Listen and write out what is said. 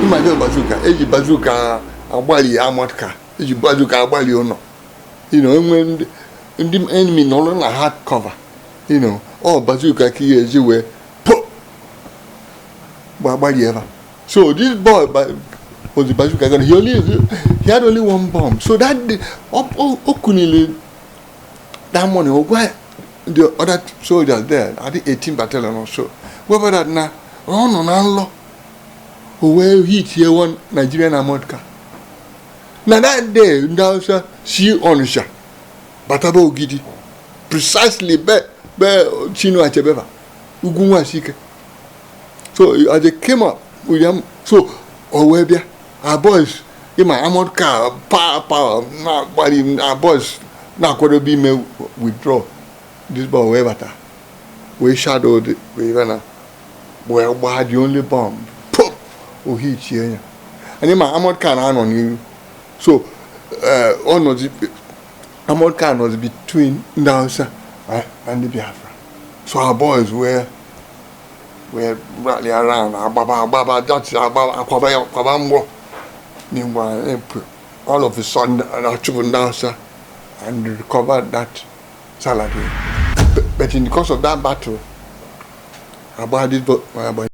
Ịma bazooka, eji bazooka agbali armored car, eji bazooka agbali ụlọ. Enwe ndị enemy nọrọ na hard cover. Ọ bazooka ka ihe eji wee po gbagbali ebe. So this boy was the bazooka gun. He had only one bomb. So that day, o kunili that morning, o gwa the other soldiers there, I think 18 battalion or so, gwa that na ọ nọ na nlọ, o wee hit here one Nigerian armored car. Na that day, ndị Hausa si Onitsha bataba Ogidi, precisely be Chinua Achebe ba, Ugwu Nwasike. So as they came up with them, so o wee bịa, our boys, ịma armored car power power na-agbali, our boys na-akwadobe ime withdraw. This boy wee bata, wee shadow the wee na wee gbaa the only bomb, pop, o hitie ya. Anyị ma armored car na-anọ n'iru, so ọ nọzi, armored car nọzi between ndị Hausa and ndị Biafra. So our boys were rally around, agbaba agbaba, that's agbaba, akwaba ya, akwaba mgbọ. Meanwhile, all of a sudden, achụpụ ndị Hausa and recovered that salary. But in the course of that battle, agba this boy agba.